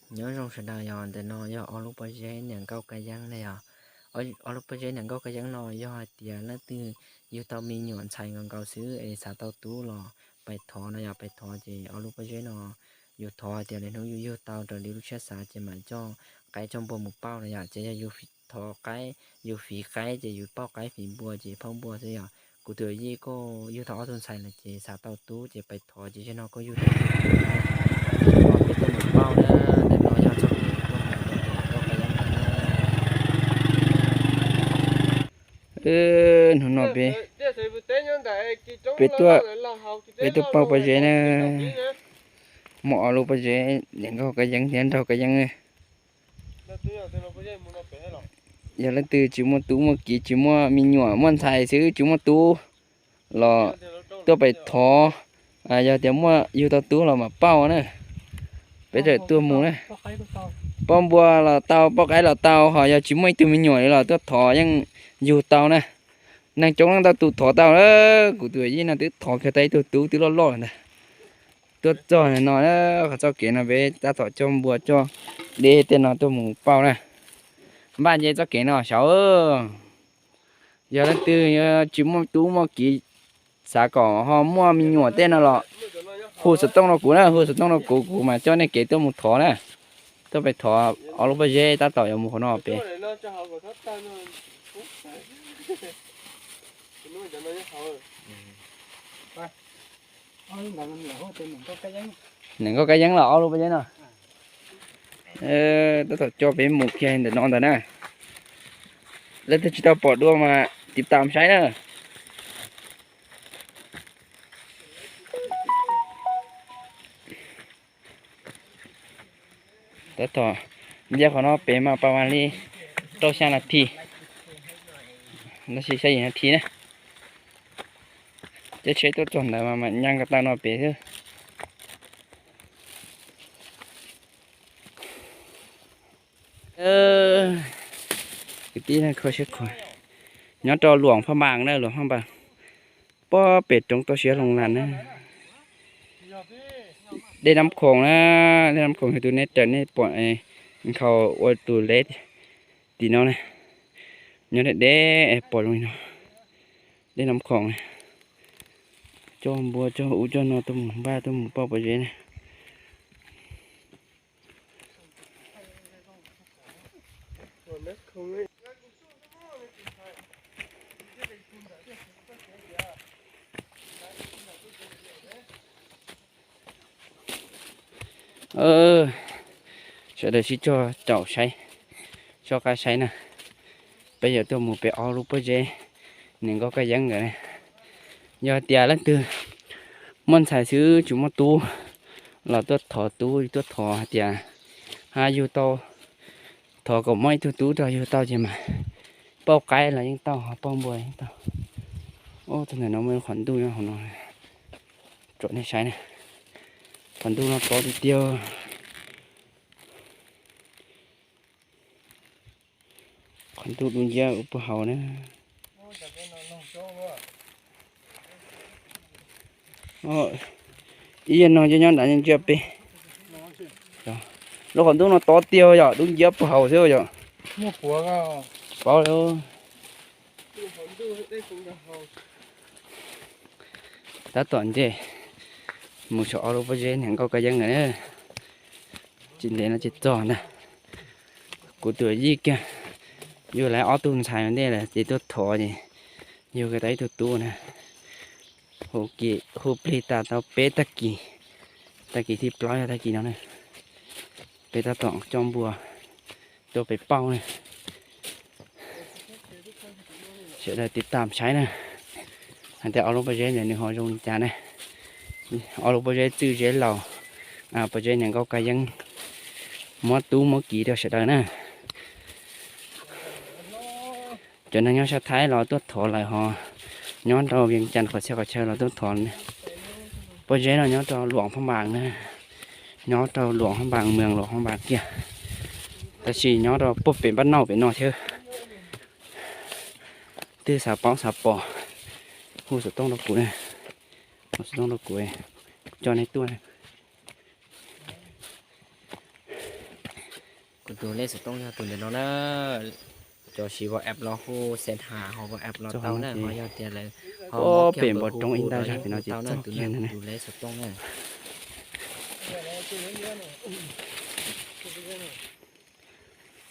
Nyob zoo sawv daws, yog ntawm no yog ob lub pob zeb niam nkauj kab yeeb na yog. Ob lub pob zeb niam nkauj kab yeeb no yog hais tias leej twg yug tau me nyuam ntxhais nkaus nkaus xwb es xav tau tub los pais thov no yog, pais thov ces ob lub pob zeb no yus thov hais tias lwm hnub yus yug tau raws li lub siab xav ces mam coj qaib coj npua mus pauj no yog. Ces yog yus thov qaib, yus fiv qaib ces yus pauj qaib, fiv npua ces pauj npua xwb yog. Kuv tus yij koj yug tau ob tug ntxhais lawm ces xav tau tub ces pais thov ces zaum no koj yug tau tub na. Peb tuaj mus pauj na, ntawm no yog txoj kev tuaj mus rau tom nkauj kab yeeb ntawd na. Hnub no peb, peb tuaj, peb tuaj pauj pob zeb na. Muaj ob lub pob zeb niam nkauj kab yeeb thiab nraug kab yeeb. Yog leej twg tsis muaj tub muaj kiv, tsis muaj me nyuam, muaj ntxhais xwb tsis muaj tub los tuaj pais thov, yog tias muaj yug tau tub los mam pauj na. Peb tawm tuaj mus na. Pauj npua los tau, pauj qaib los tau, ho yog tsis muaj ib tug me nyuam li los tuaj thov yeej yug tau na. Neeg coob leej ntau tus thov tau, kuv tus yij no twb thov kiag tau ib tug tub twb loj loj lawm ntag. Tuaj txog no, qhov txoj kev no peb tab tom coj npua coj deb tej no tuaj mus pauj na. Npaj nce txoj kev no saud. Yog leej twg tsis muaj tub muaj kiv, xav kom ho muaj me nyuam tej no los hu xov tooj rau kuv na, hu xov tooj rau kuv, kuv mam coj nej kev tuaj mus thov na. Tuaj pais thov ob lub pob zeb tab tom yuav mus qhov no pem. Niam nkauj kab yeeb los ob lub pob zeb no. Tab tom coj peb mus kiag ntawm no ntag na. Leej twg tsis tau pom dua mas tiv tam saib na. Tab tom nce qhov no pem mas pas mas li rau xya nas this, tab sis xya yim nas this na. Caij tsheb tuaj txog ntawd mas mam nyaj nkaus taw no pem xwb. Kwv tij neej kho siab khuav, nyob rau Luam Phaj Npas na, Luam Phaj Npas, pob pem roob toj siab Loos Las na. Dej Nab Khoom na, dej Nab Khoom yog tus nej raws nej pom nkhaus ua tus leb tim no na. Nyob deb deb pom zoo li no, dej Nab Khoom na. Coj npua coj ub coj no tuaj mus npaj tuaj mus pauj pob zeb na. Sawv daws sib cog caum saib, soj qab saib na. Peb yuav tuaj mus pem ob lub pob zeb niam nkauj kab yeeb ntawd na. Yog tias leej twg muaj ntxhais xwb tsis muaj tub los tuaj thov tub, tuaj thov hais tias hab yug tau, thov kom muaj ib tug tub rau yug tau ces mas pauj qaib los yeej tau, ho pauj npua yeej tau. Ub, txog ntawm no muaj qhov ntuj nyob hauv no, tsom nej saib na. Qhov ntuj no tov tiag tiag. Qhov ntuj dub nciab ua puag hauv na. Ib yam no nyob nram ntsia peb. Lub qhov ntuj no tov tiag yom, dub nciab puag hauv xwb yom. Paub lawm. Tab tom nce mus saum ob lub pob zeb niam nkauj kab yeeb lawm. Tsis ntev no ces txog ntag. Kuv tus yij kiag yug lawv ob tug ntxhais ua ntej lawm ces tuaj thov ces yug kiag tau ib tug tub na. Hu, hu plig tas tau peb tag kis, tag kis thib plaub yog tag kis no na. Peb tab tom coj npua tuaj pem pauj na. Sawv daws tiv tam saib na, hais tias ob lub pob zeb ntawd nws ho zoo li cas na. Ob lub pob zeb txwj zeb laus, pob zeb niam nkauj kab yeeb, muab tub muab kiv rau sawv daws na. Cov neeg nyob sab Thaib los tuaj thov lawm, ho nyob rau Vias Cas qhov txhia qhov chaw los tuaj thov. Pob zeb no nyob rau Luam Phaj Npas na, nyob rau Luam Phaj Npas, moos Luam Phaj Npas kiag, tab sis nyob rau puag pem Npab Nauj pem no thiab. Twg xav paub xav pom, hu xov tooj rau kuv, hu xov tooj rau kuv, coj nej tuaj. Tus lej xov tooj yog tus ntawm no na, cov siv Whatsapp los hu, xeem has hauv Whatsapp los tau na, ho yog tias lawv ho pem npua roob ib ntaj zag pem no ces txog kiag ntawd na. Tus lej xov tooj na.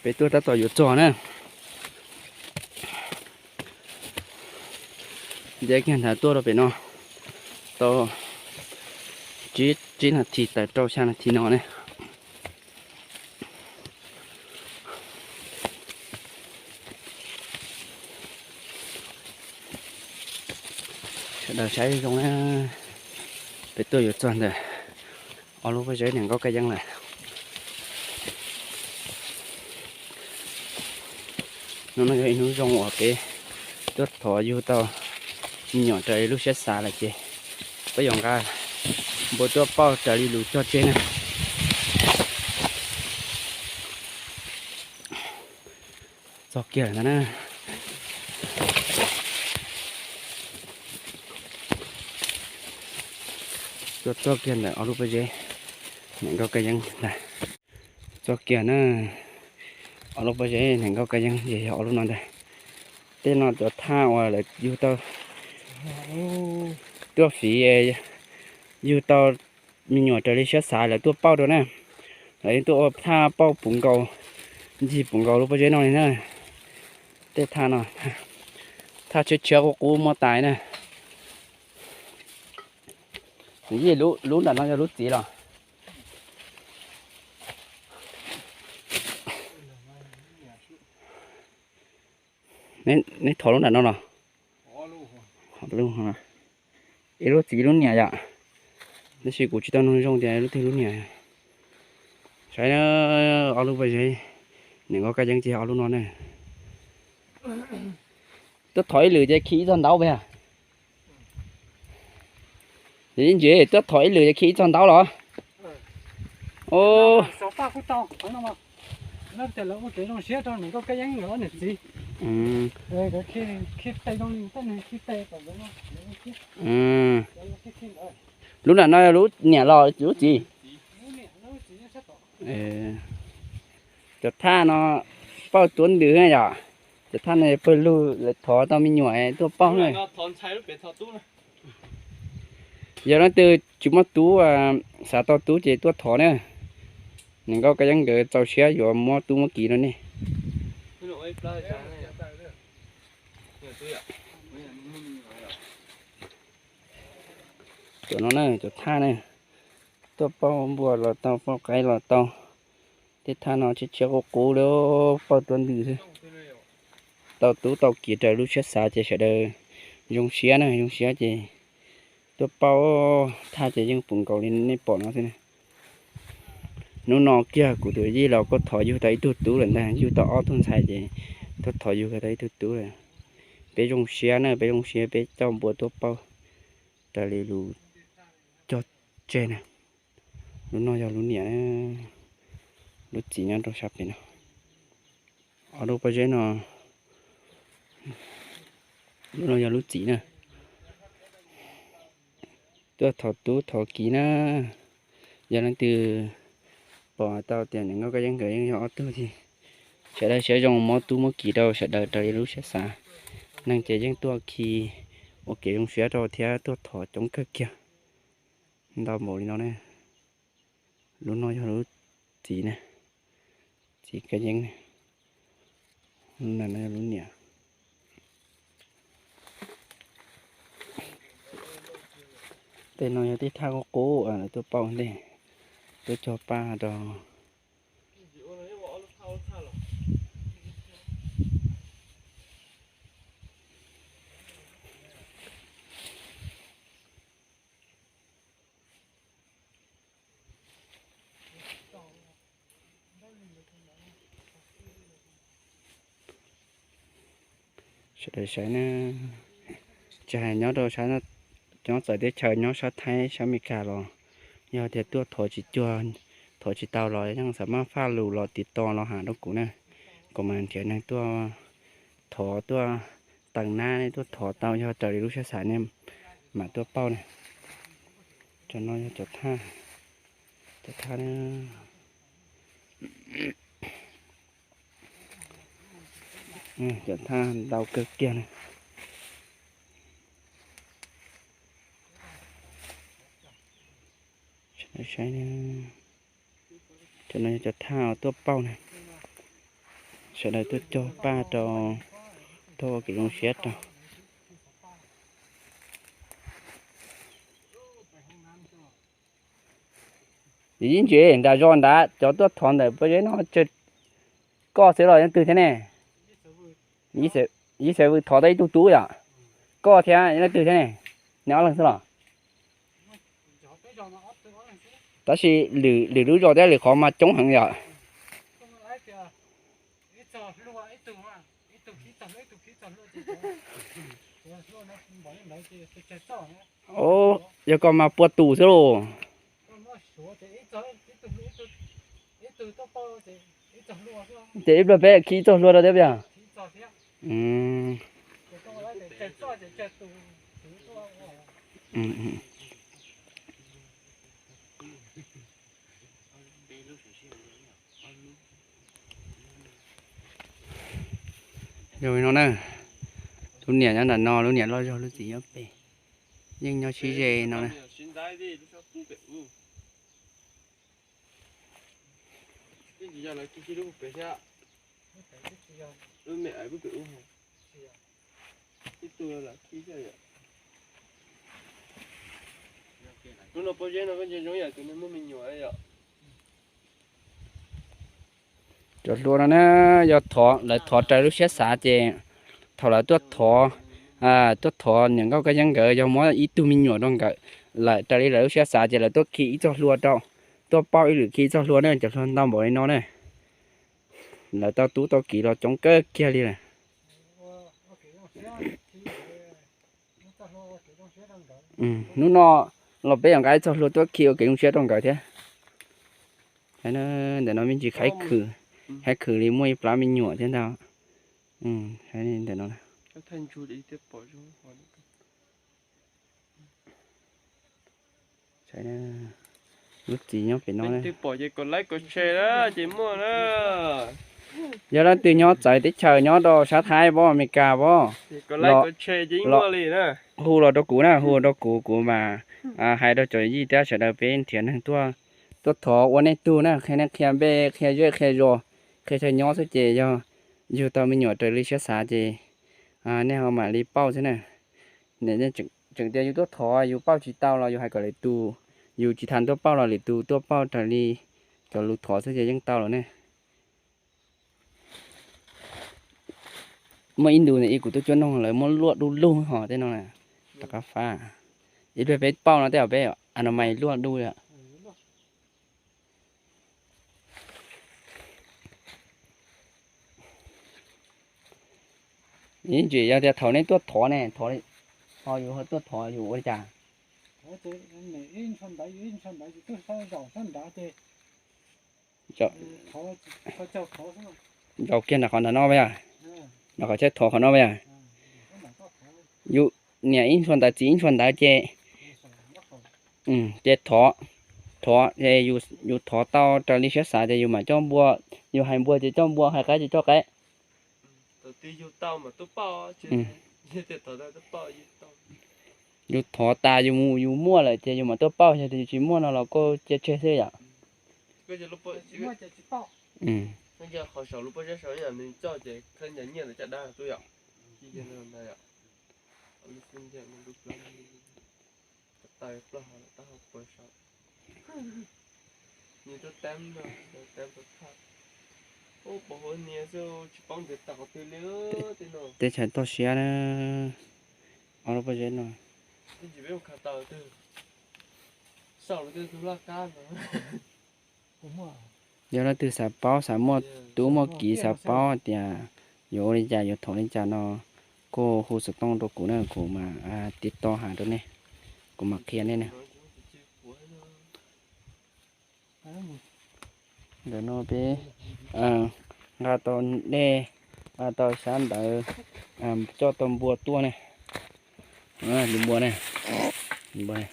Peb tuaj tab tom yuav txog na. Nce kiag ntawd tuaj rau pem no tau tsib nas this tawm rau xya nas this no ne. Sawv daws saib zoo na, peb tuaj yuav txog ntawm ob lub pob zeb niam nkauj kab yeeb lawm. Hnub no yog ib hnub zoo uas peb tuaj thov yug tau me nyuam raws li lub siab xav lawm ces peb yuav nqa npua tuaj pauj raws li lus cog tseg na. Txog kiag lawm ntag na. Tuaj txog kiag ntawm ob lub pob zeb niam nkauj kab yeeb ntag. Txog kiag na, ob lub pob zeb niam nkauj kab yeeb ces yog ob lub no ntag. Tej no cov thaj uas lawv yug tau, tuaj fiv, yug tau me nyuam raws li siab xav lawv tuaj pauj rau na. Lawv yeej tuaj ua thaj pauj puv nkaus, ncig puv nkaus lub pob zeb no li na. Tej thaj no, thaj tshiab tshiab qub qub muab tais na. Lub nram no yog lub txiv los? Neb thov lub nram no los? Ib lub txiv ib lub niam yom. Tab sis kuv tsis tau nug zoo tias lub twg lub niam. Saib, ob lub pob zeb niam nkauj kab yeeb ces ob lub no na. Tuaj thov ib lwm ces khi ib txog ntaub puas yog? Ntses, tuaj thov ib lwm ces khi ib txog ntaub los? Lub nram no yog lub niam los lub txiv? Cov thaj no pauj tuab ntws na yom. Cov thaj no pawg lug lawv thov tau me nyuam tuaj pauj na. Yog leej twg tsis muaj tub, xav tau tub ces tuaj thov na. Niam nkauj kab yeeb nkawd txaus siab yuav muab tub muab kiv rau nej. Cov no na, cov thaj na, tuaj pauj npua los tau, pauj qaib los tau. Tej thaj no tshiab tshiab qub qub li, pauj tuab ntws xwb. Tau tub tau kiv raws lub siab xav ces sawv daws zoo siab na, zoo siab ces tuaj pauj. Thaj ces yeej puv nkaus li nej pom no xwb na. Hnub no kiag kuv tus yij los kuj thov yug tau ib tug tub lawm ntag, yug tau ob tug ntxhais ces tuaj thov yug tau ib tug tub lawm. Peb zoo siab na, peb zoo siab peb coj npua tuaj pauj raws li lus cog tseg na. Lub no yog lub niam, lub txiv nyob rau sab pem no. Ob lub pob zeb no, lub no yog lub txiv na. Tuaj thov tub thov kiv na. Yog leej twg pom tau tias niam nkauj kab yeeb nkawd yeej yog ob tug ces sawv daws siab zoo muab tub muab kiv rau sawv daws raws li lub siab xav. Neeg ces yeej tuaj khi ua kev zoo siab rau thiab tuaj thov coob kawg kiag. Ntau npaum li no ne. Lub no yog lub txiv na, txiv kab yeeb na. Lub no yog lub niam. Tej no yog tej thaj qub qub lawv tuaj pauj ntej, tuaj cog paj rau. Sawv daws saib na, tsis hais nyob rau sab, nyob txawv teb chaws nyob sab Thaib sab Amelikas los yog tias tuaj thov tsis cuag, thov tsis tau los yeej xav maj faj lus los tiv toj los hais rau kuv na, kuv mam nrhiav neeg tuaj thov tuaj tees nab, nej tuaj thov tau yog raws li lub siab xav nej mam tuaj pauj na. Cov no yog cov thaj, cov thaj na. Cov thaj ntau kawg kiag na. Cov no yog cov thaj tuaj pauj na. Sawv daws tuaj cog paj rau, tuaj ua kev zoo siab rau. Ib ntsis nram zos nrad cov tuaj thov ntawm pob zeb no tsawg, koj xwb los leej twg thiab ne? Ib xeem vwm thov tau ib tug tub yom. Koj thiab leej twg thiab ne? Neb ob leeg xwb los? Tab sis lwm lub zos thiab lwm qhov mas coob heev yom. Yog koj mas pua tus xwb lauj. Ces ib pliag peb khi ib txoj hlua rau thiab puas yog? Zoo li no na, lub niam nyob nram no, lub niam loj zog, lub txiv nyob pem, yeej nyob sib ze no na. Cov hlua no na, yog thov, lawv thov raws lub siab xav ces thaum lawv tuaj thov, tuaj thov niam nkauj kab yeeb nkawd yog muab ib tug me nyuam rau nkawd, lawv raws li lawv lub siab xav ces lawv tuaj khi ib txoj hlua rau, tuaj pauj ib lwm khi ib txoj hlua na, cov hlua ntau npaum li no na. Lawv tau tub tau kiv los coob kawg kiag li lawm. Hnub no los peb yuav nqa ib txoj hlua tuaj khi ua kev zoo siab rau nkawd thiab. Ntawm no me ntsis khaib khwm, khaib khwm li muaj ib plab me nyuam thiab ntag. Ntawm no lub txiv nyob pem no. Yog leej twg nyob txawv teb chaws nyob rau sab Thaib pob, Amelikas pob, hu los rau kuv na, hu los rau kuv, kuv mas hais rau cov yij thiab sawv daws peb nrhiav neeg tuaj, tuaj thov ua nej tug na, qhia nej qhia npe, qhia zej qhia zos, qhia chaw nyob xwb ces yog yug tau me nyuam raws li siab xav ces nej ho mam li pauj xwb na. Tseem tias yus tuaj thov yus pauj tsis tau los yus hais kom lwm tus, yus tsis tas tuaj pauj los lwm tus tuaj pauj raws li cov lus thov xwb ces yeej tau lawm ne. Muaj ib ntus ntawd kuv tuaj cuab noog lawv muab luaj du lug hos tej no na, rov qab fab. Ib pliag peb pauj no tej zaum peb a no mas luaj du lawm. Ib ntsis yog tias thaum nej tuaj thov ne, thov, ho yus tuaj thov yus ua li cas? Zaum kiag nram qhov nram no puas yog? Nram qhov chaw thov qhov no puas yog? Yus niam ib ntshua ntawd txiv ib ntshua ntawd ces, ces thov, thov, yus thov tau raws li siab xav ces yus mam coj npua, yus hais npua ces coj npua, hais qaib ces coj qaib. Yus thov tas yus mus yus muaj lawm ces yus mam tuaj pauj, yog tias yus tsis muaj no los koj cia tseg xwb yom. Teb chaws toj siab na, ob lub pob zeb no. Yog leej twg xav paub xav muaj tub muaj kiv xav paub tias yuav ua li cas yuav thov li cas no, kuj hu xov tooj rau kuv na, kuv mam tiv toj hais rau nej, kuv mam qhia nej na. Ntawm no peb nqa tau dej, nqa tau sab ntawd, coj tau npua tuaj ne. Tus npua ne, npua ne,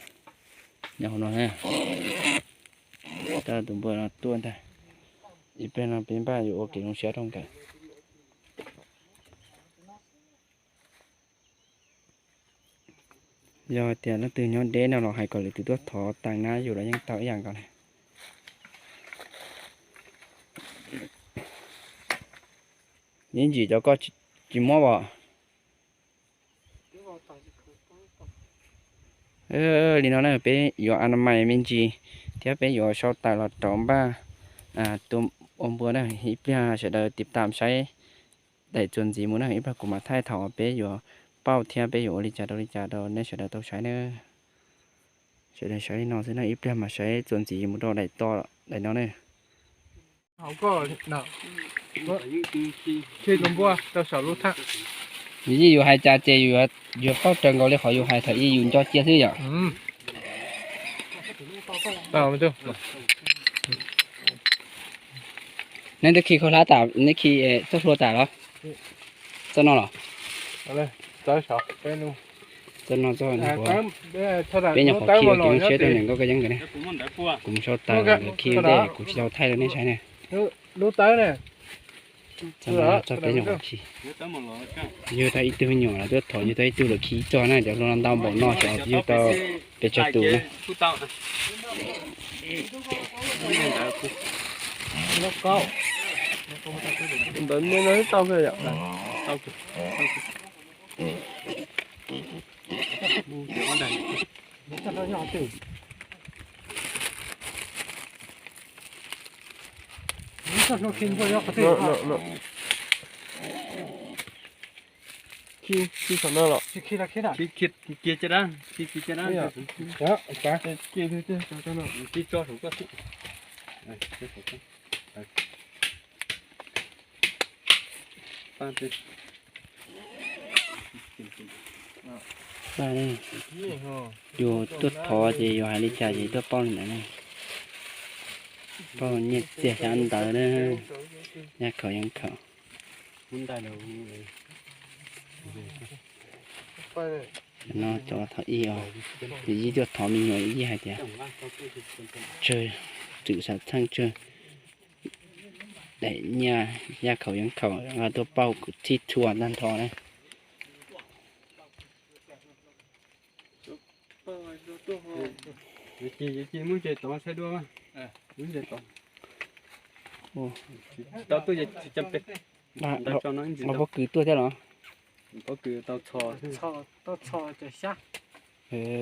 nyob hauv no na. Coj tus npua no tuaj ntag. Ib pliag no peb npaj yuav ua kev zoo siab rau nkawd. Yog tias leej twg nyob deb no los hais kom lwm tus tuaj thov tas na, yus los yeej tau ib yam nkaus na. Ib ntsis cov koj tsis muab os. Li no na peb yuav a na mais me ntsis thiab peb yuav sau tawm los rau npaj tua ua npua na. Ib pliag sawv daws tiv tam saib daim txuas ntxiv mus na, ib pliag kuv mam thaij thaum peb yuav pauj thiab peb yuav ua li cas rau li cas rau nej sawv daws tau saib na. Sawv daws saib li no xwb na, ib pliag mam saib txuas ntxiv mus rau daim to, daim no na. Yus yeej yus hais cas ces yus yuav pauj raws nkaus li qhov yus hais thaum ub yus nco cia xwb yom. Neb twb khi khaub hlab tas, neb khi txoj hlua tas los? Txoj no los? Txoj no txoj no. Peb nyuam qhuav khi ua kev zoo siab rau niam nkauj Kab Yeeb nkawd ne. Kuv mus sau tas lawv khi ua ntej kuv tsis tau thaij rau nej saib ne. Txoj no txoj peb nyuam qhuav khi. Yug tau ib tug me nyuam lawv tuaj thov, yug tau ib tug lawv khi ib txoj na, cov hlua no ntau npaum no xyov yug tau pes tsawg tus na. Ntawd no tau kawg yom. Khi, khi qhov no los? Khi, khi kiag, khi kiag dab, khi kiag dab. Khi tso saum koj xwb. Yus tuaj thov ces yus hais li cas ces tuaj pauj li ntawd ne. Pauj nyiaj txiag xyab ntawv na, yaj khaum yeeb khaum. No cov thaum ub os, yus yeej tuaj thov me nyuam, yus yeej hais tias tsawg, twm xav txheej tsawg, daim nyiaj yaj khaum yeeb khaum tuaj pauj kwv tij txhua tag nrho na. Pob kws tuaj thiab los?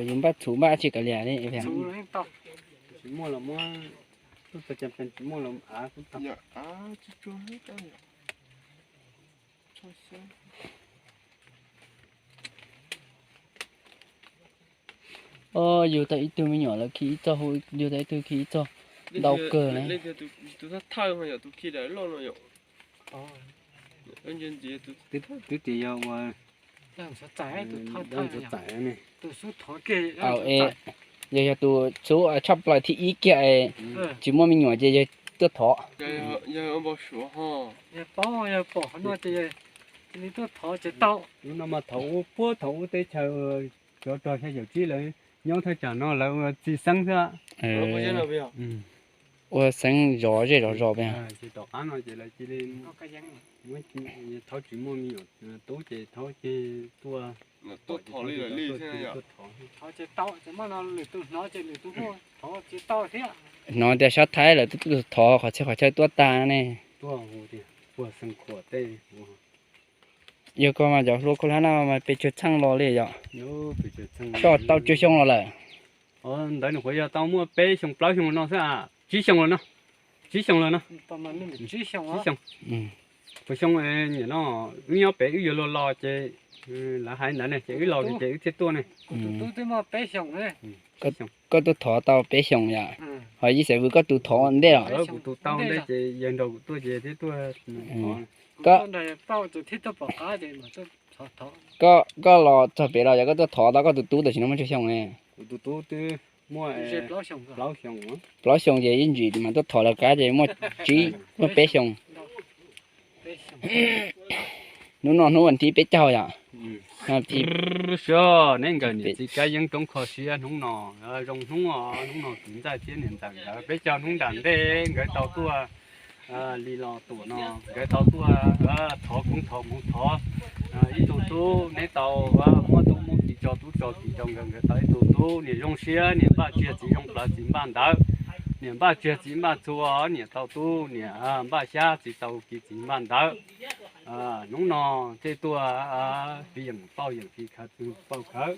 Yus npaj txhuv npaj tsi kav liam li. Tsis muaj los muab, tsis muaj los av kuj tau. Yug tau ib tug me nyuam lawv khi ib txoj, yug tau ib tug khi ib txoj, ntau kawg na. Twb tias yog ua, yog yog tus xub tshaj plaws thib ib kiag, tsis muaj me nyuam ces yog tuaj thov. Lub no mas thaum ub puag thaum ub teb chaws cov rog xya caum tsib lawv nyob thaj tsam no lawv ua txiv xeeb xwb. Ua xeeb zov zej zov zos pes. Tom qab no ces lawv cia li muab thaub tsis muaj me nyuam tub ces thaub ces tuaj, tuaj thov. Hnov tias sab Thaib lawv tuaj thov qhov txhia qhov chaw tuaj tag ne. Yog koj mas cov hlua khaub hlab no mas pes tsawg txheej los li yom? Tau tsawg xyoo los lawm? Ntawd nws kuj yog tau muaj peb xyoo plaub xyoo no xwb, tsib xyoo los no, tsib xyoo los no. Tsib xyoo. Puas xyoo niam no wb nyob pem wb yuav luag los ces lawv hais ntawd ne ces wb los ces wb thiaj tuaj ne. Koj tuaj thov tau peb xyoos yom? Ho ib xeem vwm koj tus thov ntej los? Kuv tus tau ntej ces yawg nrog kuv tuaj ces thiaj tuaj. Koj los txog pem los yog koj tuaj thov tau koj tus tub tam sim no muaj tsawg xyoo ne? Kuv tus tub twb muaj plaub xyoo ces ib ntsis mas tuaj thov lawv qab ces muaj tsib, muaj peb xyoo. Hnub no hnub vas thib peb caug yom? Sib neb nkawd niam txiv kab yeeb roob kho siab hnub no, zoo hnub os, hnub no kwv ntxawg thiab niam ntxawm nkawd peb caug hnub nram ntej nkawd tau tuaj li los tuam no, nkawd tau tuaj thov koob thov hmoov thov ib tug tub, neb tau muab tub muab ki tso tub Tso kiv rau nkawd, nkawd tau ib tug tub, niam zoo siab niam npaj tsiaj txiv zoo plawv txiv npaj ntawv, niam npaj tsiaj txiv npaj txhu, niam tau tub, niam npaj xyab txiv tau kiv txiv npaj ntawv. Hnub no thiaj tuaj fiv yeem pauj yeem fiv khawv pauj khawv,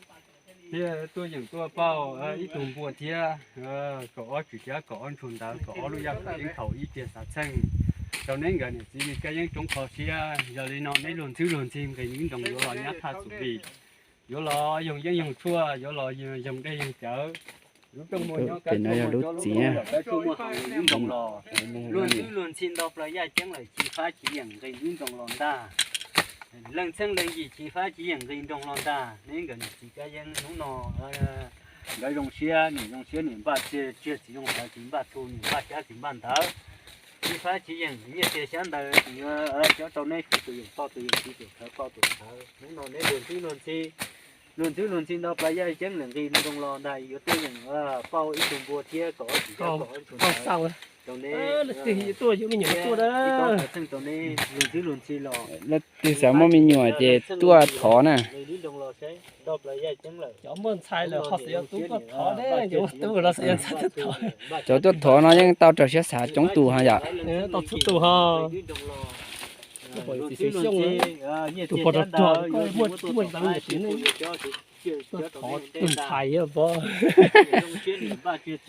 thiab tuaj yeem tuaj pauj ib tug npua thiab kaum ob tswm thiab kaum ob ntsuag ntawv, kaum ob lub yaj khaum yeeb thaum ib tiag xav txheej rau neb nkawd niam txiv li kab yeeb roob kho siab. Yog li no neb luag ntxwb luag ntxhi nqis nib nroos yuav los nyab thaj xum vis, yuav los yoog yeeb yoog tshuaj, yuav los yoog dej yoog cawv. Lub rooj muag nyob, pem no yog lub txiv na. Luag ntxwb luag ntxhi nto plaws yaj ceeb lawm, chim fab chim yeem nqis nib nroos los ntag. Leej txheej leej yim chim fab chim yeem nqis nroos los ntag. Neb nkawd niam txiv kab yeeb hnub no nkawd zoo siab, niam zoo siab niam npaj tsiaj, tsiaj txiv zoo plawv txiv npaj txhu, niam npaj xyab txiv npaj ntawv. Chim fab chim yeem nyiaj txiag xyab ntawv yuav cov rau neb fiv tus yeem pauj tus yeem fiv, tus khawv pauj tus khawv. Hnub no neb luag ntxwb luag ntxhi, luag ntxwb luag ntxhi nto plaws yaj ceeb lawm, nqis nroos los ntag, yuav tuaj yeem pauj ib tug npua thiab kaum ob tswm thiab kaum ob ntsuag ntawv rau neb, tuaj yuav me nyuam tuaj da, ib txheej rau neb luag ntxwb luag ntxhi los. Leej twg xav muaj me nyuam ces tuaj thov na. Nqis nib nroos los saib nto plaws yaj ceeb lawm. Cov muaj ntxhais lawm ho xav yuav tub tuaj thov ne, cov muaj tub los xav yuav ntxhais tuaj thov. Cov tuaj thov no yeej tau raws siab xav coob tus ho yom. Tau txhua tus ho. Tus pom tsuag tsuag, muaj muaj ntxhais, tuaj thov tus ntxhais pom.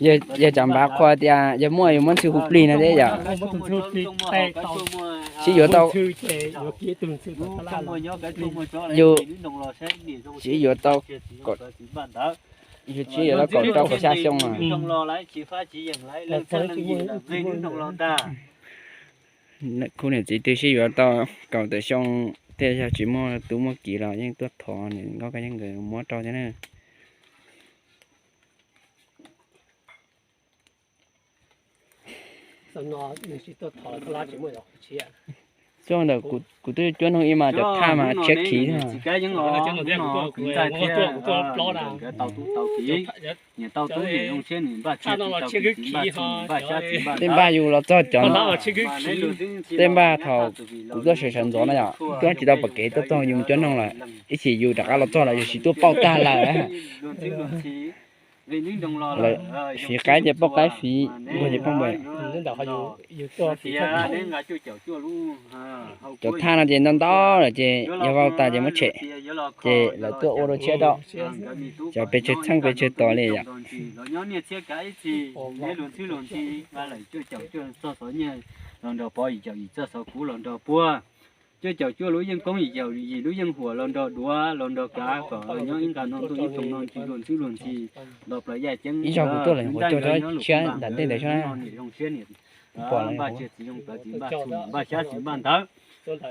Yawg Tsav Npav qhuas tias yog muaj yuav muab ntxhw hu plig no thiab yom. Sib yuav tau, sib yuav tau, sib yuav tau kaum rau kaum xya xyoo. Khub niam txiv twb sib yuav tau kaum tawm xyoo, tej yog tsis muaj tub muaj kiv los yeej tuaj thov niam nkauj kab yeeb nkawd muab rau thiab na. Coj ntawm kuv twb cuab noog ib mas cov thaj mas tshiab khiv. Tej npaj yus los txog cov, tej npaj thaum kuv tuaj sawv sawv ntxov na yom, tuaj tsis tau pom kev tuaj txog yus mus cuab noog lawm, ib chim yus rov qab los txog lawm yus tsis tuaj pauj tag lawm. Lawv fiv qaib ces pauj qaib, fiv npua ces pauj npua. Cov thaj no ces ntau ntau lawm ces yog vau tas ces muab tshem, ces lawv tuaj ua dua tshiab rau. Cov pes tsawg txheej pes tsawg tod li yom. Los nrog pov yim caum yim txoj xov kuv los nrog puag. Cuaj caum cuaj lub yeej koob, yim caum yim lub yeej huam los nrog duav los nrog kav kom nyob ib nqag no ntuj ib thooj no ntsis luag ntxwb luag ntxhi nto plaws yaj ceeb. Ib zaug kuv tuaj lawm kuv tuaj tsob tshiab nram ntej ntawd xwb na. Pom lawm, npaj tsiaj txiv zoo plawv txiv npaj txhu, npaj xyab txiv npaj ntawv.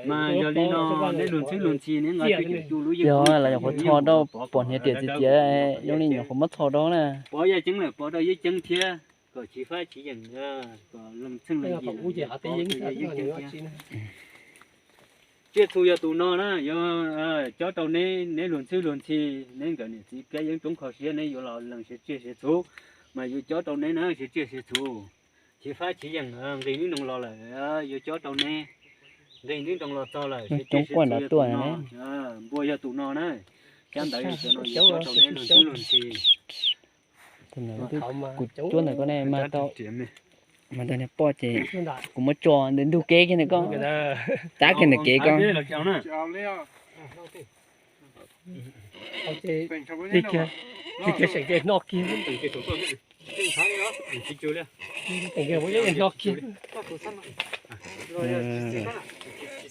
Mas yog li no neb luag ntxwb luag ntxhi neb nqa cuaj caum cuaj lub yeej koob, los nyuam qhuav txho rau pom hniav riam txias txias, zoo li nyuam qhuav muab txho rau na. Pov yaj ceeb lawm pov rau yaj ceeb thiab, kom tsis fab tsis yeem, kom leej txheej leej yim pov rau yaj ceeb thiab. Tsiaj txhu yog tus no na, yog cob rau neb, neb luag ntxwb luag ntxhi, neb nkawd niam txiv kab yeeb roob kho siab neb yuav los lees siav tsiaj siav txhu, mas yuav cob rau neb na siav tsiaj siav txhu. Tsis fab tsis yeem nqis nib nroos los lawm, yuav cob rau neb nqis nib nroos los txog lawm siav tsiaj siav txhu yog tus no, npua yog tus no na. Xyab ntawv yog cov no yuav cob rau neb luag ntxwb luag ntxhi. Kuv cuab ntawm koj ne, mas tau niag poj ces kuv muab tso ntawm ntug kev kiag ntawm koj, cab kiag ntawm kev koj. Tig kiag, tig kiag seem ces noj kiag.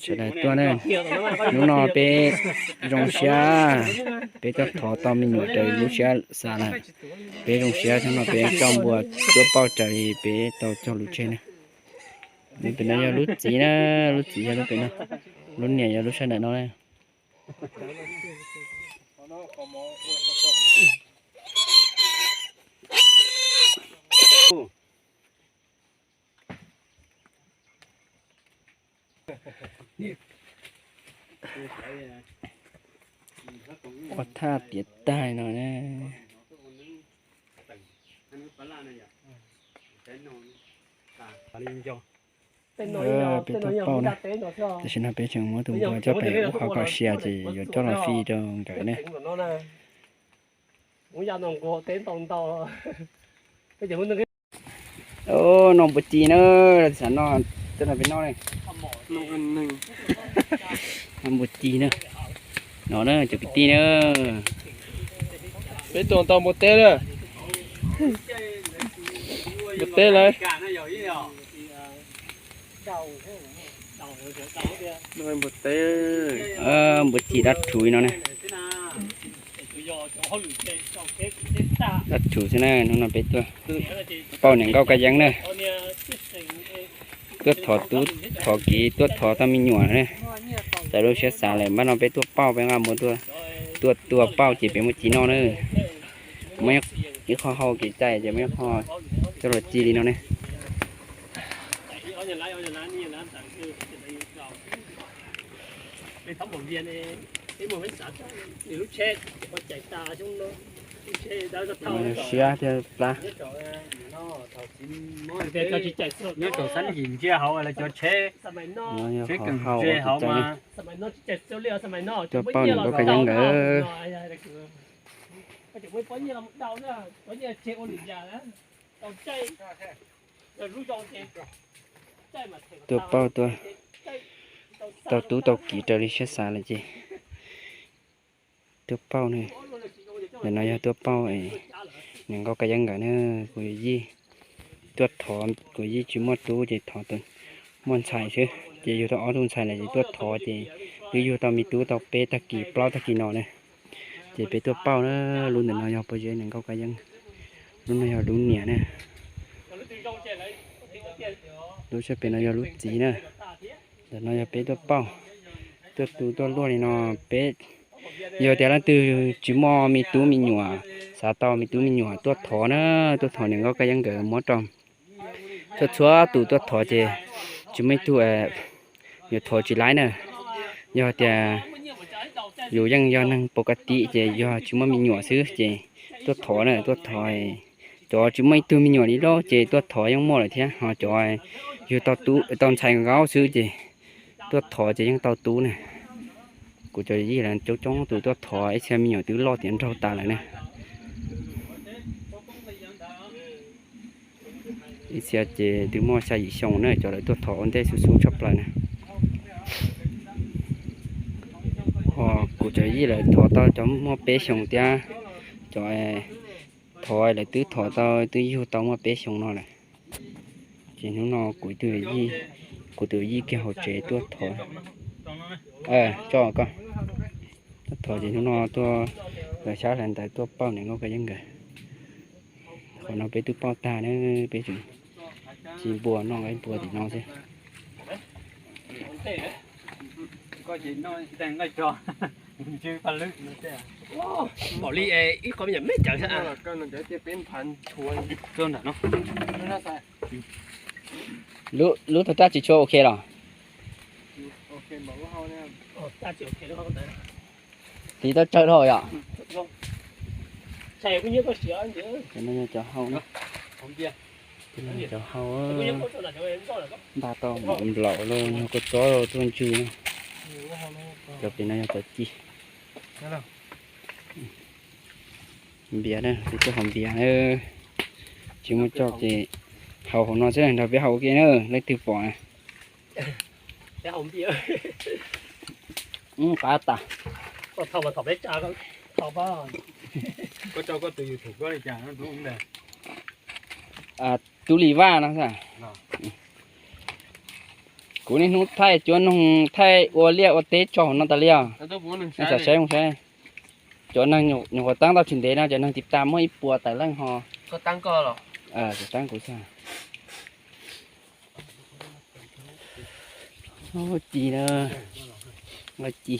Sawv daws tuaj na, hnub no peb zoo siab, peb tuaj thov tau me nyuam raws lub siab xav lawm. Peb zoo siab hnub no peb coj npua cuab pauj raws li peb tau cog lus tseg na. Lub pem no yog lub txiv na, lub txiv yog lub pem no, lub niam yog lub sab ntawm no na. Ua thaj tiav tag no na. Peb tuaj pauj na, tam sim no peb tseem muab tus npua coj pem ub qhov kom sia ces yuav coj los fij rau nkawd ne. Ub, yaj no nquag teb ntau ntau. Noj npua ci na, xav noj, coj no peb noj ne. Noj npua ci na, no na cov kwv tij na. Peb tuaj tau npua teb na. Npua teb lawm. Npua teb, npua ci dab rhuv no ne. Dab rhuv xwb na, hnub no peb tuaj pauj niam nkauj kab yeeb na. Tuaj thov tub thov kiv, tuaj thov tau me nyuam na. Txawm lub siab xav lawm, npaj no peb tuaj pauj, peb nqa muab tuaj, tuaj tua pauj ces peb muaj ci noj na. Muaj ib qho hau kev cai ces muaj ib qho coj los ci li no ne. Siab thiab plab. Nyob rau sab ntsis ntsia hauv lawv cov tsheb, tsheb kawm ze hauv mas. Tuaj pauj niam nkauj kab yeeb nkawd. Tuaj pauj, tuaj tau tub tau kiv raws li siab xav lawm ces tuaj pauj ne. Ntawm no yog tuaj pauj niam nkauj kab yeeb nkawd na. Kuv yij tuaj thov, kuv yij tsis muaj tub ces thov muaj ntxhais xwb ces yug tau ob tug ntxhais lawm ces tuaj thov ces twb yug tau me tub tau peb tag kis plaub tag kis no na. Ces peb tuaj pauj na, lub ntawm no yog pob zeb niam nkauj kab yeeb, lub no yog lub niam na. Lub sab pem no yog lub txiv na. Ntawm no yog peb tuaj pauj, tuaj tu tuaj luaj li no. Peb yog tias leej twg tsis muaj me tub me nyuam, xav tau me tub me nyuam tuaj thov na, tuaj thov niam nkauj kab yeeb nkawd muab rau. Txhua txhua tus tuaj thov ces tsis muaj ib tug yuav thov tsis laib na. Yog tias yus yeej yog neeg pov ka ti ces yog tsis muaj me nyuam xwb ces tuaj thov na, tuaj thov. Cov tsis muaj ib tug me nyuam li loj ces tuaj thov yeej muaj lawm thiab, ho cov yug tau tub tau ntxhais nkaus xwb ces tuaj thov ces yeej tau tub na. Kuv cov yij lawv coob coob tus tuaj thov, ib txhia me nyuam twb loj tiav nraug tas lawm na. Ib txhia ces twb muaj xya yim xyoo na, cov lawv tuaj thov ua ntej xub xub tshaj plaws na. Ho kuv cov yij lawv thov tau cov muaj peb xyoos thiab, cov thov lawv twb thov tau twb yug tau muaj peb xyoos no lawm. Ces hnub no kuv tus yij, kuv tus yij kiag hauv tsev tuaj thov, tuaj thov ces hnub no tuaj hlawv xyab hlawv ntawv tuaj pauj niam nkauj kab yeeb nkawd. Qhov no peb twb pauj tag na, peb tseem ci npua noj nqaij npua tim no xwb. Lub tug raj tsis tshua ok los? Tiv tau tsawg dhau yom? Cov hau, cov hau npaj tau nplaum los nyuag kua txob tuaj ntsws na. Cov pem no yog cov ci. Npias na, peb tuaj haus npias na. Tsis muaj coj ces haus hauv no xwb, nrog peb haus ua ke na, leej twg pom na. Qab tas. Tub Lis Vaj no xwb. Kuv niaj hnub thaij cuab noog thaij ua liaj ua teb tso hauv no tas li os. Nej xav saib mus saib. Cov neeg nyuam qhuav taab tau tsis ntev no, cov neeg tiv tas muaj ib puas tawm leej ho. Tab kuv xwb. Ci na, ci.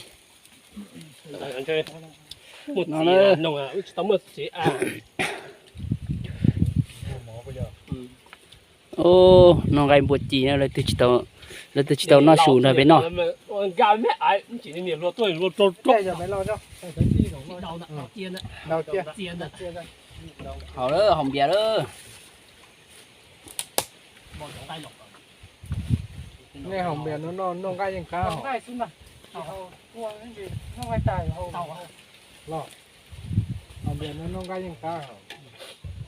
No na. Noj nqaij npua ci na, leej twg tsis tau noj su nrog peb noj. Haus lawm, haus npias lawm. Nej haus npias no noj nqaij yeej qab. Npias no noj nqaij yeej qab.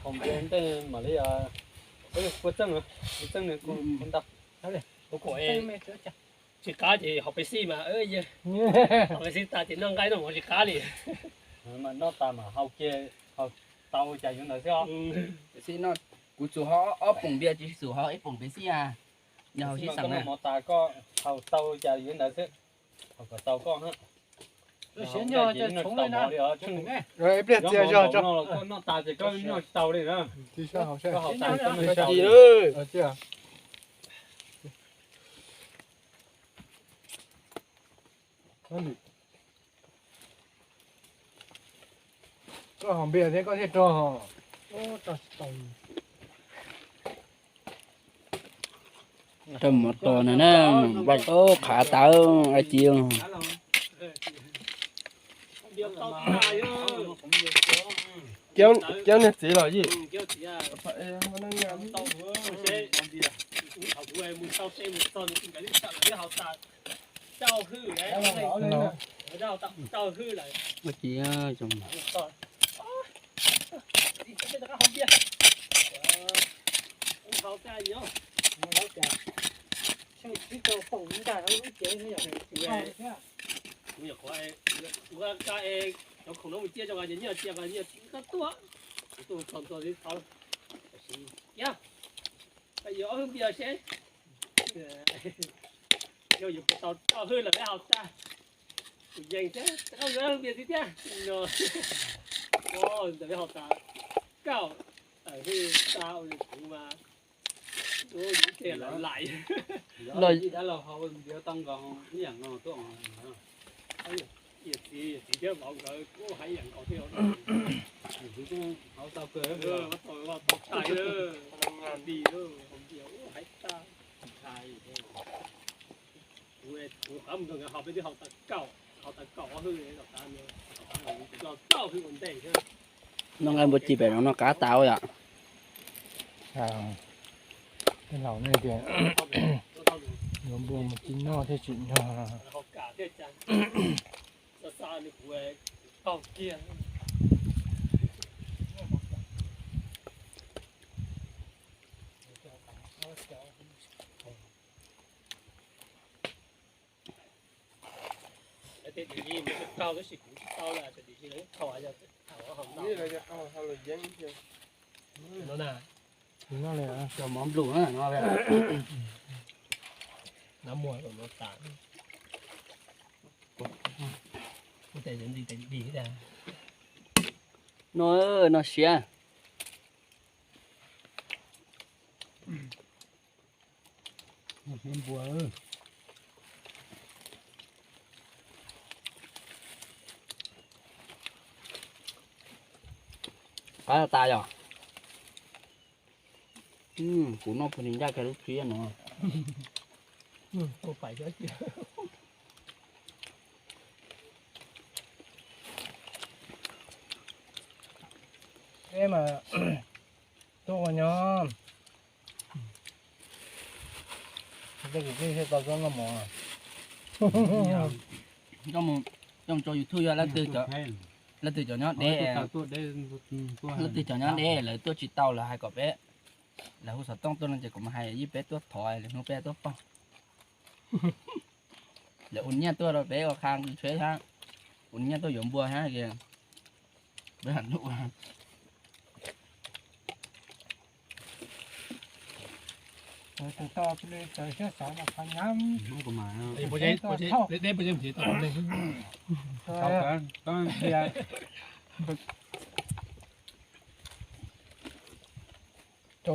Haus npias ntej mam li, kuv txeej, kuv txeej nws kuv ntau. Kuv kom tsis qab ces haus pes xij mas, haus pes xij tas ces noj nqaij noj mov tsis qab li. Mas noj tas mas haus kiag, haus tau cas yuav ntawd xwb. Pes xij no, kuv tsuas haus ob poom npias tsis txus haus ib poom pes xij a. Yog haus sib xeem na. Mov tas koj haus tau cas yuav ntawd xwb. Haus kom tau koj. Siav nyob ces noj tsis tau mov li os. Ib pliag txias zog tso. Koj noj tas ces koj noj tsis tau li na. Koj haus tas koj noj tsis tau li. Koj haus npias thiab koj thiaj rog. Rau mov tos na na, npaj ub qhav tawv a ci. Cab niag txiv los yij. Kuv nyuam qhuav, kuv ka cov khoom no mus ciaj rau nyiaj tiag nyiaj txiv koj tuaj, kuv tuaj txog ntua tib thaum, yog, yog ob hwj npias seb, yog yuav puas tau rau hwj lawm peb haus tas, kuv yees thiab, koj yuav hwj npias txiv thiab, ntawm peb haus tas, kaum tawm hwj tas ua kuv mas. Los txiv thiab vauv nkawd kuj hais ib yam nkaus thiab. Kuv tau kawg, tau tshais, tau di, hais tas. Kuv, kuv qab mus nrog nkawd haus peb twb haus tas kaum, haus tas kaum ob hwj, tom qab no, tom qab no kuv tau kaum hwj ua ntej thiab. Noj nqaij npua ci pem no noj qab tas yom. Tej laus nej tias yuav npua mus ci noj thiaj tsim nyog. Cov mov nplum no, no, no siav. Qab tas yom. Kuv noj puas ncaj kiag lub tsiab no. Peb mas tuaj ua nyob, tej kuv pheej thiaj tau tuaj noj mov. Coj mus tso YouTube yog leej twg cov nyob deb, leej twg cov nyob deb lawv tuaj tsis tau lawv hais kom peb, lawv hu xov tooj tuaj no ces kuv mam hais yij peb tuaj thov lwm hnub peb tuaj pog. Lawv ua nyiaj tuaj rau peb ua qha tsheb thiab, ua nyiaj tuaj yuav npua thiab ces peb ham ntuj. Coj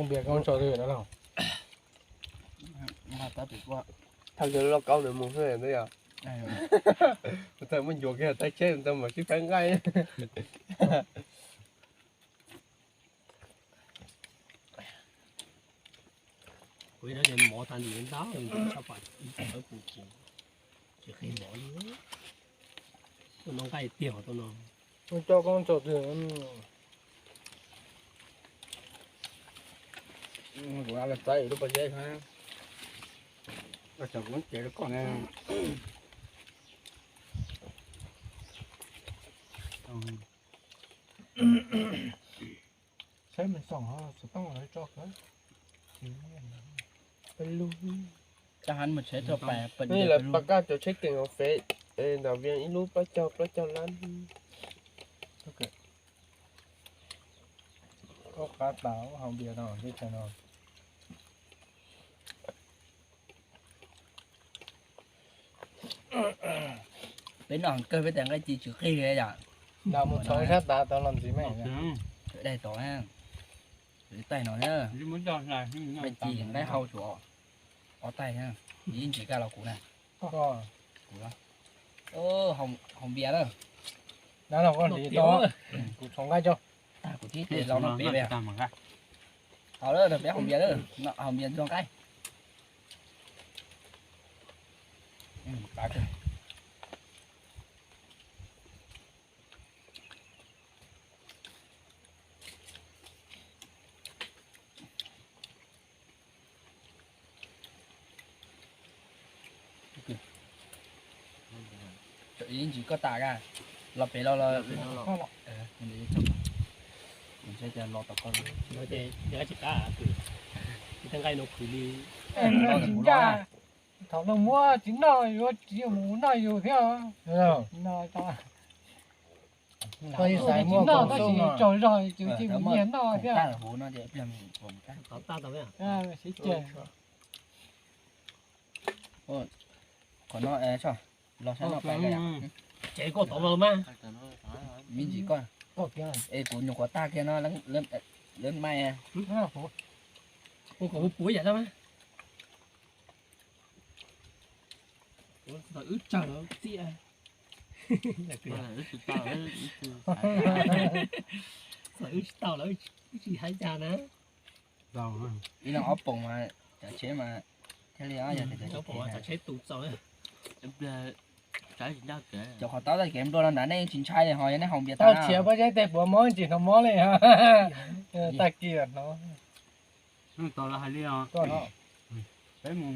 npias koj tso twg no los? Thaj loj kaub ntawd mus xwb ntag yog. Txawm muaj ncuav kiag tab tsheb ntawd mas sib faib nqaij. Kuv ib no ces mov tas ntim ntau, tshaj pam ib tawv pus ces tsis qhib mov li. Tuaj noj nqaij tiag hos tuaj no. Coj koj tso twg? Kuv los txav lub pob zeb, koj tso kuv cev rau koj na. Seb me xoom ho xov tooj lawv tso kawg. Peb lub. Lawv pas kaj cov tsheb keem hauv Fev, ntawm Vias ib lub plaub caug plaub caug lab. Ua qab tas haus npias no teb chaws no. Peb noj kawg peb tes nqaij ci tsw qig li yom. Noj mus txog sab tav tau los ntxiv me. Daig tod, taig no, nqaij ci nqaij hau tsuav ob taig, ib ntsis kaj los kuv na. Kuv, haus npias na. Kuv txhoov nqaij tso. Kuv thib ces los noj peb, haus lawm noj peb haus npias lawm, haus npias tso nqaij. Ib ntsis koj tas, los pem los los. Los tom koj, tsis qab, nqaij no khwv li. Tsis ncaj, thaum no muab tsis noj yuav tsis mus noj yus thiab. Tsis noj tab sis tsaug zog ces mus nyiag noj thiab. Siv ceg. Qhov no, los saib no pais, ces koj tod los mas. Me ntsis koj, es kuv nyuam qhuav tag kiag no, lawv mai. Ua kom puav yam no mas. Wb tsawg los txiaj. Wb tsis tau los wb tsis hais cas na. Ib leeg ob poom mas cov tsheb mas thiaj li, ob poom mas cov tsheb tu txaus. Cov qhov taub tag kev nplua no ntawd nej tsis ntshai li ho, yog nej haus npias tag. Tau tshiav pob zeb tej puas mob tsis hnov mob li. Tag kis hnov. Tos los hais li os. Peb mus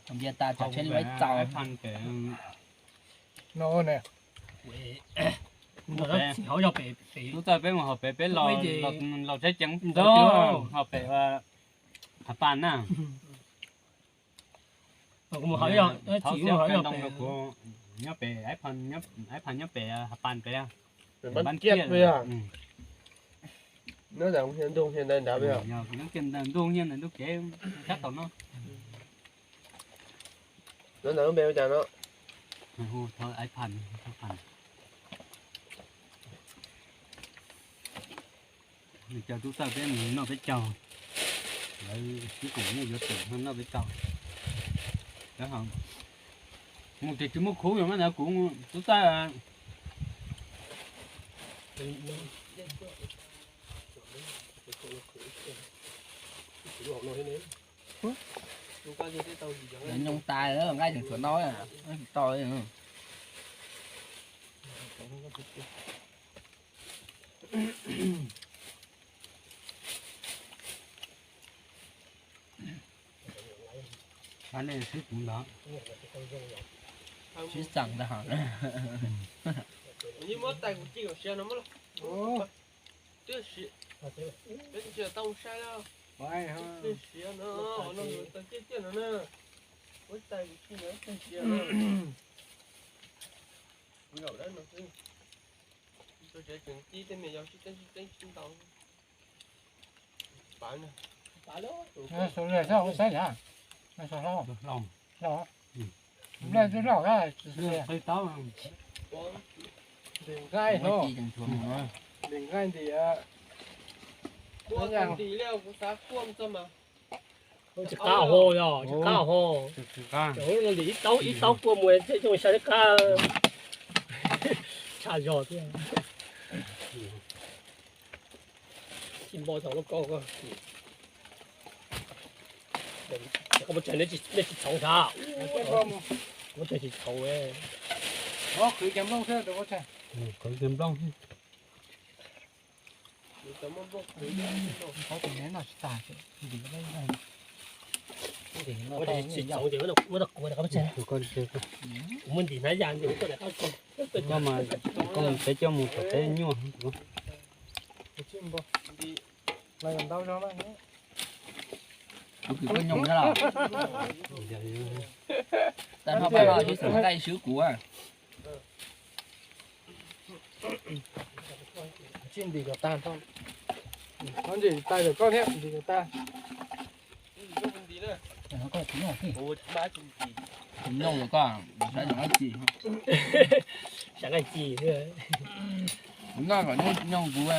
haus npias tas cov tsheb li ib txaus. No ne. Tub txawj peb mus haus pem, peb los tsheb ceev ntog haus pem Hav Pas na. Thov xiav kawg ntoo rau kuv, nyob pem, Aib Phas nyob pem Hav Pas pem. Nyob kiag ntawm ntuj nyiag ntawm ntuj kev sab tod no. Ntawm lub npe ua cas no? Thov Aib Phas. Nws cov tub txawj peb mus noj peb caug, lawv twb kom muaj yuav tsum noj peb caug. Mus ces tsis muaj khuv yog mas ntawd kuv tub txawj. Nyob tas nqaij tseem tshuav no, tsis tau li. Sib xeem ntag. Twb siav no, no tiaj tiaj no na. Muab tais kuv tsis nyob tag siav no. Zaum dab no xwb. Tseem ci tej me yos sib teeb sib teeb sib ntaus. Pav na. Saib saib, nplej twb loj, ntim nqaij no, ntim nqaij ntim. Kuaj ntim li kuv xav kuaj txog mas. Tsis qab ho, tsis qab ho. Ib taub ib taub kuaj mus thiaj coj sai thiab qab. Tshaj zog thiab. Tsis npo thaum lub koj ko. Koj muab tseg nej tsis txhoov sav? Muab tseg tsis txhoov. Qhwv kiag nplooj xwb. Qhwv kiag nplooj xwb. Muab tsis txhoov ces muab tau kuv, muab tsis txhoov ces muab tau kuv. Koj mas koj mus peb coj mus tom teb nyuaj. Kuv kws koj nyoog thiab los? Tag nrho pab no xwb kuv. Ntim kom tag, ntim kom tag. Kuv nyoog lawm koj, saib nyoog dab tsi. Saib dab tsi. Kuv noj kom nyoog kuv.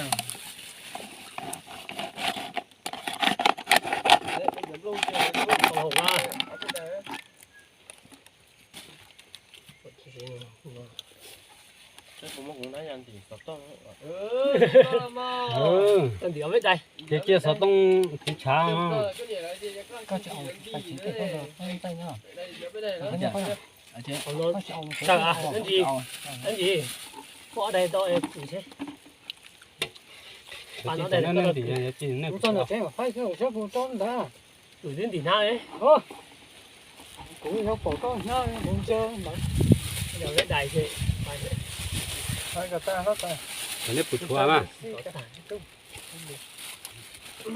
Ces cia xov tooj tiv tshav. Dab tsi? Koj dai tau kuv seb. Kuv txog nram tsev mas faib xwb, kuv saib kuv tau ntag. Kuv twb ntim hnab. Kuv yog pom koj hnab kuv ntshaw ntawd. Yog dais ces. Kom neb puas tshuav mas.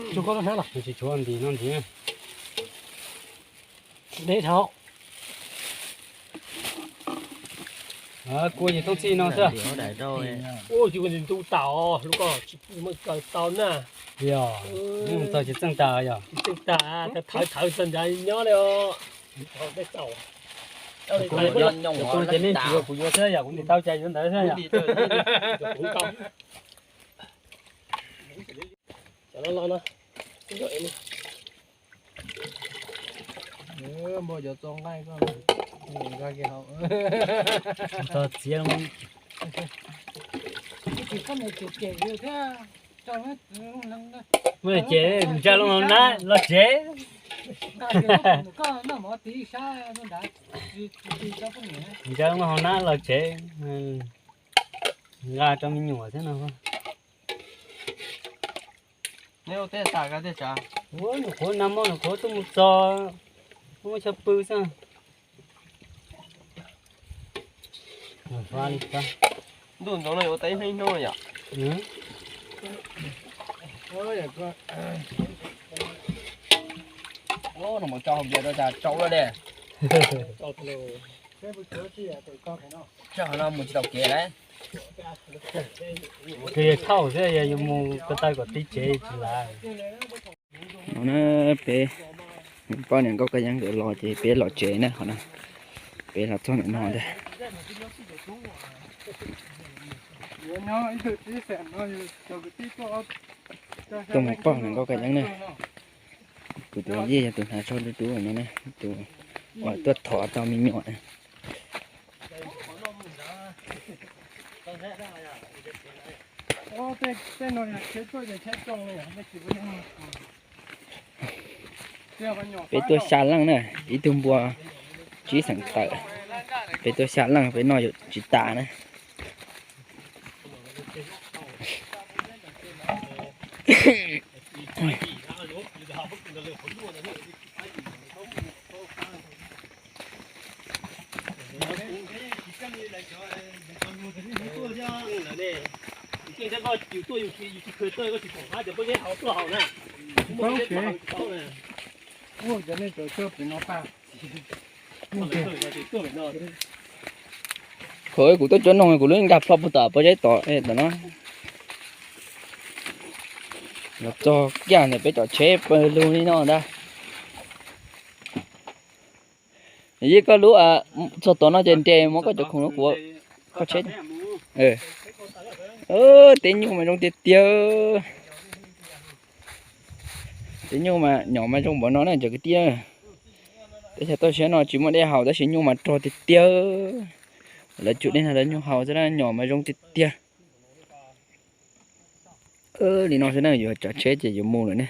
Tshuav koj hnab los? Tsis tshuav, ntim no ntim. Deb dhau. Kua yog toob txij no xwb. Ua tus ntu tas lub koj tsis muaj kaw tau na. Yog, txog tsis txeej tas yog. Tsis txeej tas, thawv thawv txog nrad nyob li os. Cov tuaj ces nej tsis yuav kuv yuav xwb yom, kuv ntim tau cas yuav ntawd xwb yom. Cov no los no. Npua cov txo nqaij koj, nqa kiag hauv. Txog txiav. Muaj ces ntsa loo hauv nab los tsev. Ntsa loo hauv nab los tsev. Nqa rau me nyuam thiab no. Ua nyuam qhuav nag hmo nyuam qhuav tuaj mus txog, muab chaw pw xwb. Ntuj ntxoov no yuav ua tau ib hnub ib hnub yom. No mus tso hauv npias rau tas tsau lawm de. Tsau no mus tsis tau kev lawm. Kws thauj xwb yog yus mus ko taw kom tib tsev tsis lav. No na, peb poj niam nkauj kab yeeb nkawd los ces peb los tsev na, qhov no peb los txog ntawm no ntag. Tuaj mus poj niam nkauj kab yeeb na. Kuv tus yij yog tus hnav tsho dub dub no na, tus uas tuaj thov tau me nyuam na. Peb tuaj xya leej na, ib tug npua tsib xeem tawm. Peb tuaj xya leej, peb noj yuav tsis tas na. Kuv tuaj cuab noog kuv lub nkag plho puag tom pob zeb tod tom no. Los txog kiag ntawm peb cov tsheb pawg lug li no ntag. Yog koj lub txog tom no ces nres muab koj cov khoom no kuv koj tsheb. Teb nyuj mas zoo tiag tiag. Teb nyuj mas nyom mas zoo npaum no na cov kwv tij. Teb chaws toj siab no tsis muaj dej haus tab sis nyuj mas rog tiag tiag. Lawv tsum dej no lawv nyuj haus xwb na, nyom mas zoo tiag tiag. Li no xwb na, yuav tsav tsheb ces yuav mus lawm ne.